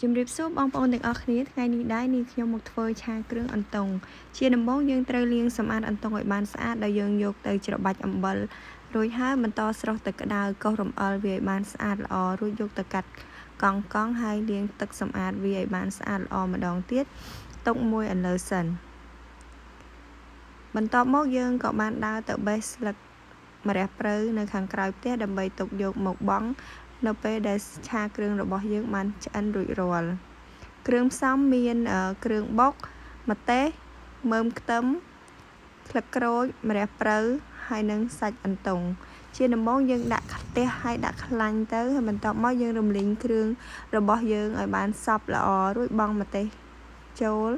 ជំរាបសួរបងប្អូនទាំងអស់គ្នាថ្ងៃនេះដែរនាងខ្ញុំមកធ្វើឆាគ្រឿងអន្ទង់ជាដំបូងយើងត្រូវលាងសម្អាតអន្ទង់ឲ្យបានស្អាតដោយយើងយកទៅច្របាច់អំបិលរួចហើយបន្តស្រុះទឹកក្តៅកោសរំអិលវាឲ្យបានស្អាតល្អរួចយកទៅកាត់កង់កង់ហើយលាងទឹកសម្អាតវាឲ្យបានស្អាតល្អម្ដងទៀតទុកមួយអន្លើសិនបន្ទាប់មកយើងក៏បានដើរទៅបេះស្លឹកម្រះព្រៅនៅខាងក្រោយផ្ទះដើម្បីទុកយកមកបង់នៅពេលដែលឆាគ្រឿងរបស់យើងបានឆ្អិនរួចរាល់គ្រឿងផ្សំមានគ្រឿងបុកម្ទេសមើមខ្ទឹមស្លឹកក្រូចម្រះព្រៅហើយនិងសាច់អន្ទង់ជាដំបូងយើងដាក់ខ្ទះហើយដាក់ខ្លាញ់ទៅហើយបន្ទាប់មកយើងរំលីងគ្រឿងរបស់យើងឲ្យបានសព្វល្អរួចបង់ម្ទេសចូល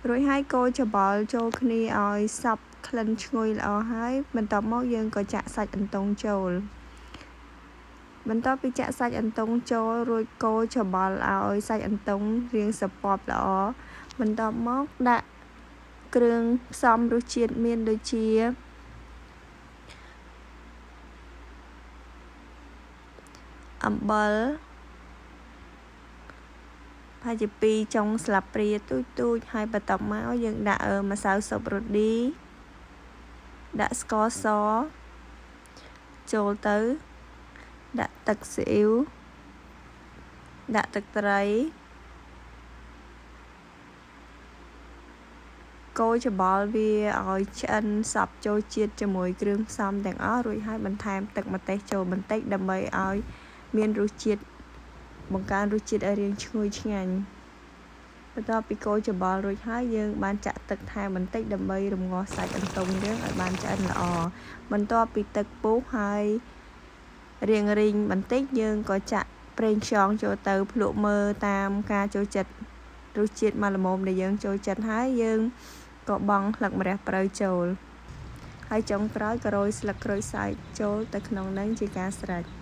រួចហើយកូរច្របល់ចូលគ្នាឲ្យសព្វក្លិនឈ្ងុយល្អហើយបន្ទាប់មកយើងក៏ចាក់សាច់អន្ទង់ចូលបន្ទាប់ពីចាក់សាច់អន្ទង់ចូលរួចកូរច្របល់ឲ្យសាច់អន្ទង់រាងសពប់ល្អបន្ទាប់មកដាក់គ្រឿងផ្សំរសជាតិមានដូចជាអំបិលប្រហែលជា2ចុងស្លាបព្រាទូចទូចហើយបន្ទាប់មកយើងដាក់ម្សៅស៊ុបរ៉ូឌីដាក់ស្ករសចូលទៅដាក់ទឹកស៊ីអ៊ីវដាក់ទឹកត្រីកូរច្របល់វាឲ្យឆ្អិនសព្វចូលជាតិជាមួយគ្រឿងផ្សំទាំងអស់រួចហើយបន្ថែមទឹកម្ទេសចូលបន្តិចដើម្បីឲ្យមានរសជាតិបង្កើនរសជាតិឲ្យរាងឈ្ងុយឆ្ងាញ់បន្ទាប់ពីកូរច្របល់រួចហើយយើងបានចាក់ទឹកថែមបន្តិចដើម្បីរំងាស់សាច់អន្ទង់យើងឲ្យបានឆ្អិនល្អបន្ទាប់ពីទឹកពុះហើយរាងរីងបន្តិចយើងក៏ចាក់ប្រេងខ្យងចូលទៅភ្លក់មើលតាមការចូលចិត្តរសជាតិមកល្មមដែលយើងចូលចិត្តហើយយើងក៏បង់ស្លឹកម្រះព្រៅចូលហើយចុងក្រោយក៏រោយស្លឹកក្រូចសើចចូលទៅក្នុងនឹងជាការស្រេច។